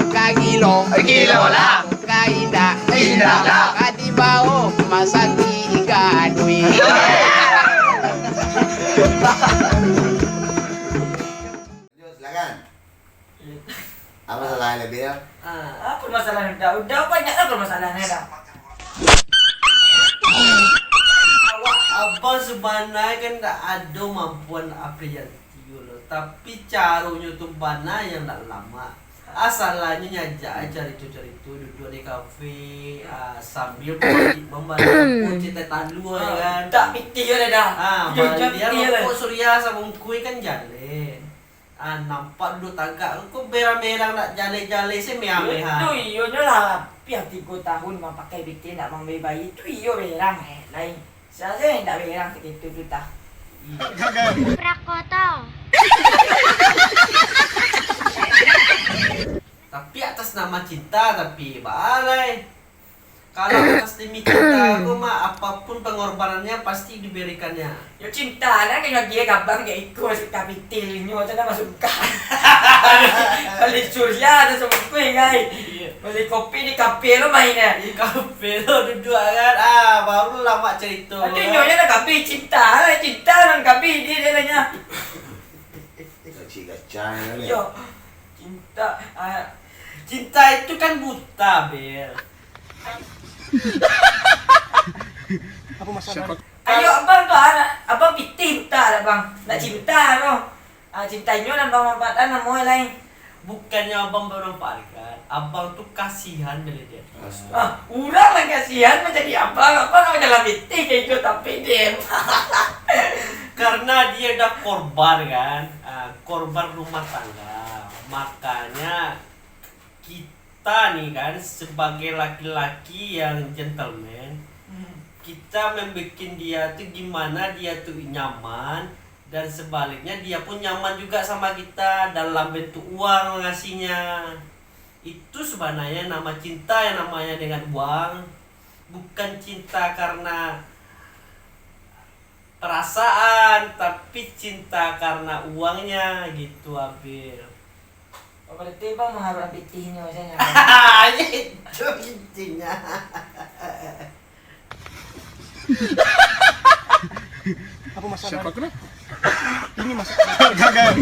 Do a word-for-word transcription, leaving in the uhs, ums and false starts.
Ka gilo, gilo lah. Ka indak, indak lah. Ka dibawo ka rumah sakik gaduik. Silakan. Apa masalah lebih ya? Ah, apa masalah udah? Udah banyak lah permasalahan dah. Awak abang sebenarnya kan ndak ado mampuan Aprianti lo, tapi caronyo tu bana yang ndak lamak. Asalannyo nyo ajak ai carito-carito, duduak di kafe, ah, sambil mambaco cerita talua, ya kan? Tak pitih yo dah. Ah, balian rokok Surya sabungkuih kan jaleh. Ah, nampak duduak tagak ko berang-berang nak jaleh-jaleh se meh-meh. Tu iyo nyo lah, hampir tigo tahun bang pakai pitih ndak bang bayi-bayi. Tu iyo berang eh, lain. Sia se ndak berang sakitu tu tah. Prakoto. Tapi atas nama cinta, tapi baalai. Kalau atas demi cinta ko mah, apapun pengorbanannya pasti diberikannya. Yo cinta lah, kan dia gabang kayak iko, si kapitilnyo tu nama suka. Bali Surya tu sebungkuih, kai. Iyo. Bali kopi di kafe lo main, eh. Di kafe lo duduak kan. Ah, baru lamak cerita. Tapi nyonya nak kafe cinta lah, cinta nan kafe dia, dia nanya. Kacik kacang kan, eh? Yo. Cinta, ah, cinta itu kan buta, Bel. Apa masalah? Ayo, abang tu, ah, abang pitih buta dah, bang. Nak cinta tu. Ah, cintanyo nan bang manfaatkan namo lain. Bukannya abang bermanfaatkan, abang tu kasihan melihat dia. Astaga. Ah, urang lah kasihan manjadi abang, abang lah dalam pitih kayak itu, tapi dia. Karena dia dah korban kan, ah, korban rumah tangga. Makanya kita nih kan sebagai laki-laki yang gentleman, hmm, kita membuat dia tuh gimana dia tuh nyaman, dan sebaliknya dia pun nyaman juga sama kita dalam bentuk uang ngasihnya. Itu sebenarnya nama cinta yang namanya dengan uang, bukan cinta karena perasaan, tapi cinta karena uangnya gitu, Abil. Oh, berarti bang mengharap pitihnya saja. Itu intinya. Apa masalah? Siapa kena? Ini masalah. Gagal.